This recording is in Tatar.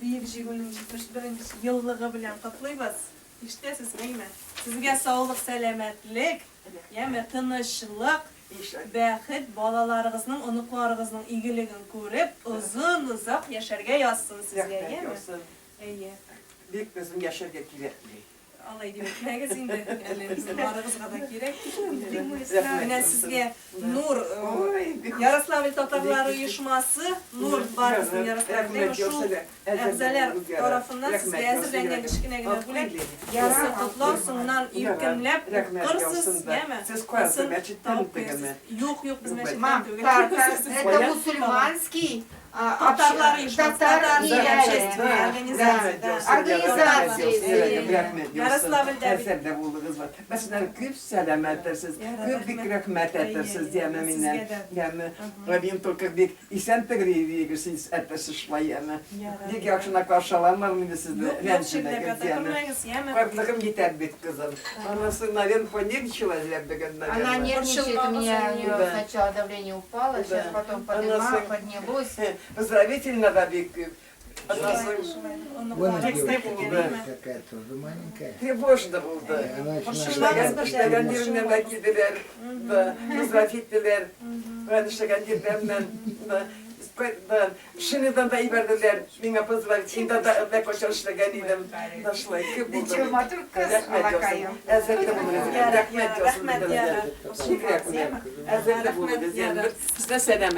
Бөек Җиңүнең 71 нче еллыгы белән котлыйбыз. Ишетәсезме, әйме? Сезгә саулык, сәламәтлек, яме, тынычлык, бәхет, балаларыгызның, оныкларыгызның игелеген күреп, озын-озак яшәргә язсын сезгә, яме? Әйе. Бик озын яшәргә кирәкми. Алай дип әйтмәгез инде, әле безнең барыгызга да кирәк. Менә сезгә Нур, Ярославль татарлары оешмасы, Нур бар безнең Ярославльдә, шул әгъзалар тарафыннан сезгә әзерләнгән кечкенә генә бүләк. Бусы котлау, соңыннан иркенләп укырсыз, яме? Бусын табып куярсыз. Юк, юк, без мәчеттән түгел. Это мусульманский Татарлар оешмасы, Татар татар общественная организация, да. Организация. Ярославльдә бит. Әзер булдыгыз. Мәсәлән, күп сәламәтерсез, күп бик рәхмәт әтерсез, яме миннән, яме. Мин только бик исән түгел сез әтерсез шулай, яме. Бик яхшына каршы аламын инде сезне, рәнҗемәгез, яме. Картлыгым җитәр бит, кызым. Анысы, наверное, понервничала зря бүген, Она наверное. нервничает, у меня у нее сначала давление упало, сейчас потом поднимало, поднялось. Поздравительно да бик күп. Анасы Вон девочка такая тоже маленькая. Тревожно булды. Она еще Эшләгән, эшләгән җиреннән дә килделәр, да, поздравить иттеләр. Каян эшләгән җирләреннән, да, да, Шинадан да ибәрделәр, миңа поздравить. Инде да әллә кайчан эшләгән идем. Да шулай күп булды. Ничего, матур кыз, Рәхмәт яусын. алакаем. Әзерле булыгыз. Рәхмәт яусын. Бик рәхмәт. Әзерле булыгыз. Сезгә сәламәт.